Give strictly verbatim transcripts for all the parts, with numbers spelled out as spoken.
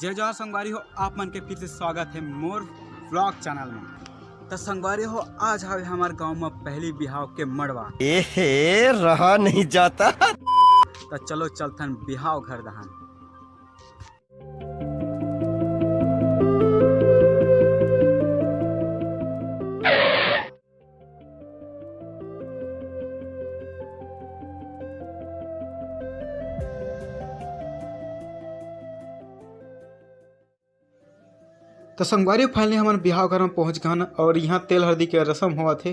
जय जोहार संगवारी हो, आप मन के फिर से स्वागत है मोर vlog channel में। त संगवारी हो, आज हवे हमार गांव में पहली बिहाव के मड़वा। एहे, रहा नहीं जाता। त चलो चलथन बिहाव घर दहन। तो संगवारी, finally हमन बिहाव घर में पहुंच गए हन और यहाँ तेल हल्दी के रसम होवत हे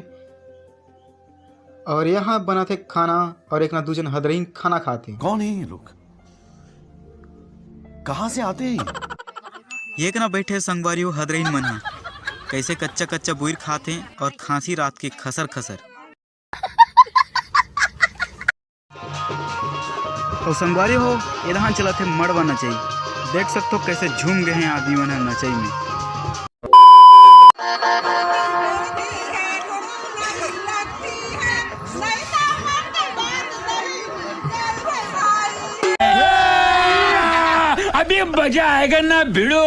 और यहाँ बनाथे खाना और एक ना दू झन हदरहीन खाना खाथे। कौन है ये लोग? कहाँ से आते हैं ये? ये कना बैठे संगवारी हो हदरहीन मन ह, कैसे कच्चा कच्चा बुइर खाथे और खांसी रात के खसर खसर। अउ संगवारी हो, एदहान चलत हे मड़वा नचई। देख सकथो कैसे झूम गए हैं आदमी मन ह नचई में। अभी मजा आएगा ना भिड़ो।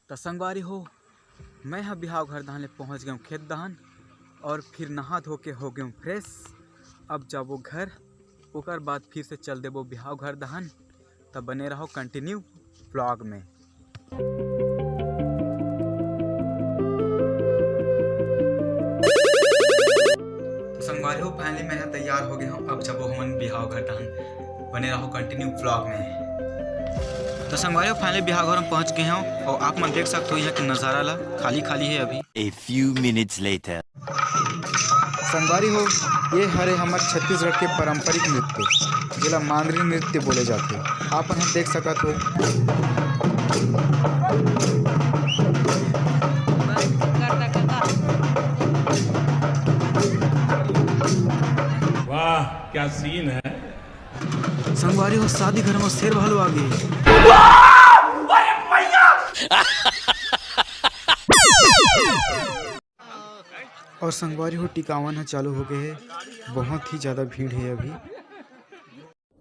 त संगवारी हो, मैं ह बिहाव घर दहन ले पहुँच गेंव खेत दहन और फिर नहा धो के हो गेंव fresh। अब जाबो घर, ओकर बाद फिर से चल देबो बिहाव घर दहन। त बने रहो continue vlog में। तो संगवारी हो, finally मैं ह तैयार हो गए हूँ, अब जाबो हमन बिहाव घर दहन। बने रहो continue vlog में। तो संगवारी हो, finally बिहाव घर में पहुँच गए हूँ और आप मन देख सकते हो यहाँ के नज़ारा ला, खाली खाली है अभी। A few minutes later। संगवारी हो, ये हरे हमर छत्तीसगढ़ के पारंपरिक नृत्य, जेला मांदरी नृत्य बोले जाथे। आप मन ह देख सकत हो। वाह, क्या scene है। संगवारी हो, शादी घर में शेर भालू आ गए। और संगवारी हो, टिकावन ह चालू हो गए है, बहुत ही ज्यादा भीड़ है अभी।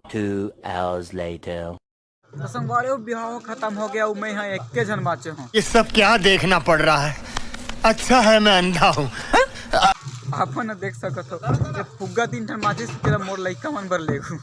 Two hours later। तो संगवारी हो, बिहाव खत्म हो गया, मैं ह एके झन बाचे हूँ। ये सब क्या देखना पड़ रहा है? अच्छा है मैं अंधा हूँ। आप मन देख सकत हो, ये फुग्गा तीन ठन बाचे, तेरा मोर लइका मन बर लेगू।